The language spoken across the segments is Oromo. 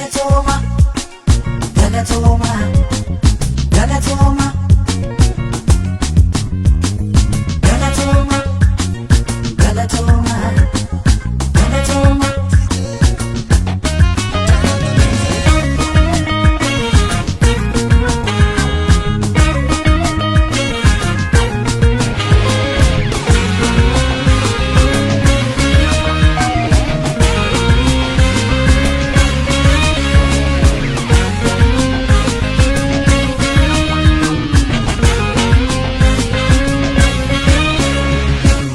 Galatooma, galatooma, galatooma. Galatooma, galatooma, galatooma.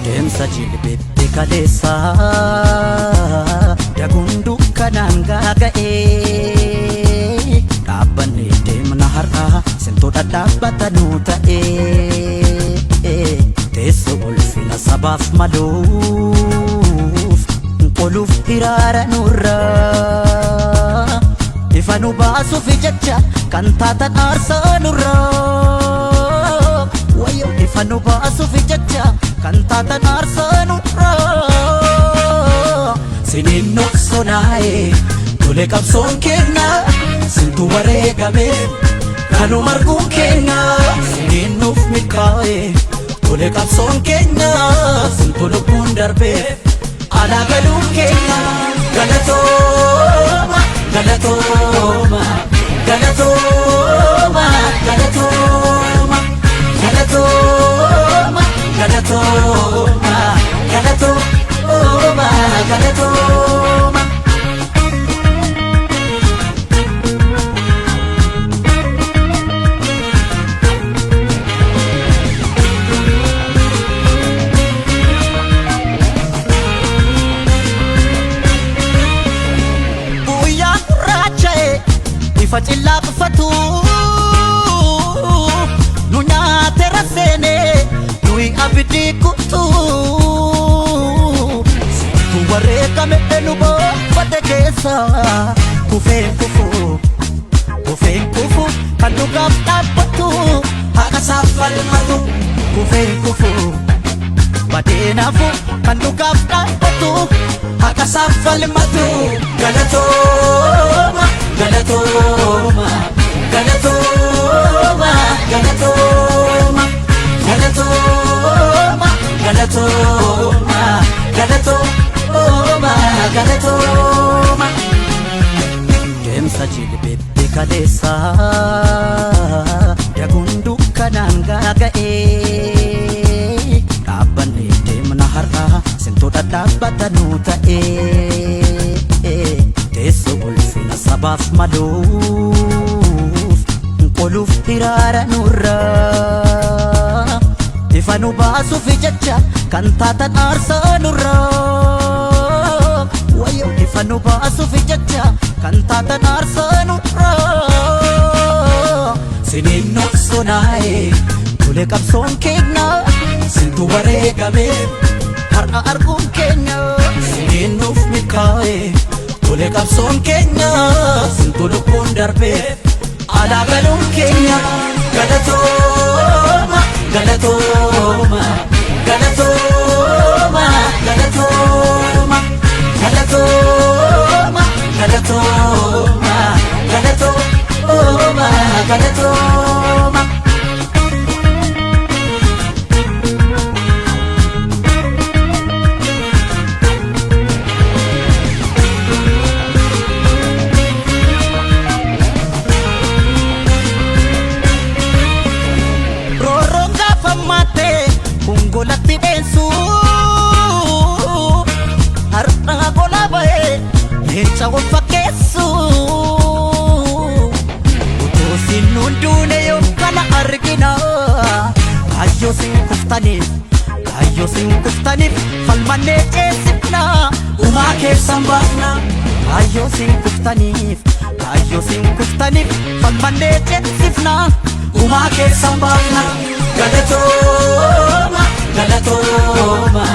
Deemsa jilbeetti kaleessaa daguun dukkanaan gaaga'ee dhaabbannee deemna har'a sintoota dhaabbata nuu ta'ee teessoo ulfina sabaaf maluuf qoluuf hiraara nurraa ifa nu baasuuf jecha kan taatan aarsaa nurraa wayyo ifa nu baasuuf jecha kan taatan aarsaa nurraa siniin noqsonaa'e tole qabsoon keenya sintu wareegame kanuma arguun keenya siniin nuuf milkaa'e tole qabsoon keenya sintu lubbuun darbee alaa galuun keenya. Galatooma, galatooma, galatooma, galatooma, galatooma, galatooma, galatooma, galatooma. Guyyaan gurraacha'e ifa cillaa buufatu nu nyaate raseene nuyi abidii kutu tu wareegame nu boonfate keessa kufeen kufu kufeen kufu kan dhugaaf dhaabbatu haqa isaaf falmatu kufeen kufu badeenaafu kan dhugaaf dhaabbatu haqa isaaf falmatu. Galatooma, galatooma, galatooma, galatooma, galatooma, galatooma, galatooma, galatooma. Deemsa jilbeetti kaleessaa daguun dukkanaan gaaga'ee dhaabbannee deemna har'a sintoota dhaabbata nuu ta'ee teessoo ulfina sabaaf maluuf qoluuf hiraara nurraa ifa nu baasuuf jecha kan taatan aarsaa nurraa wayyo ifa nu baasuuf jecha kan taatan aarsaa nurraa siniin noqsonaa'e tole qabsoon keenya sintu wareegame har'a arguun keenya siniin nuuf milkaa'e tole qabsoon keenya sintu lubbuun darbee alaa galuun keenya. Galatooma, galatooma, galatooma, galatooma, galatooma, galatooma, galatooma, galatooma. Roorroon gaafa maattee kun golatti dheensu har'a gola ba'ee leenca wal fakkeessu utuu sin hunduune yoo kana argina kaayyoo sin kuftaniif kaayyoo sin kuftaniif falmannee ceesifna umaa keessan baafna kaayyoo sin kuftaniif kaayyoo sin kuftaniif falmannee ceesifna umaa keessan baafna. Galatooma, galatooma.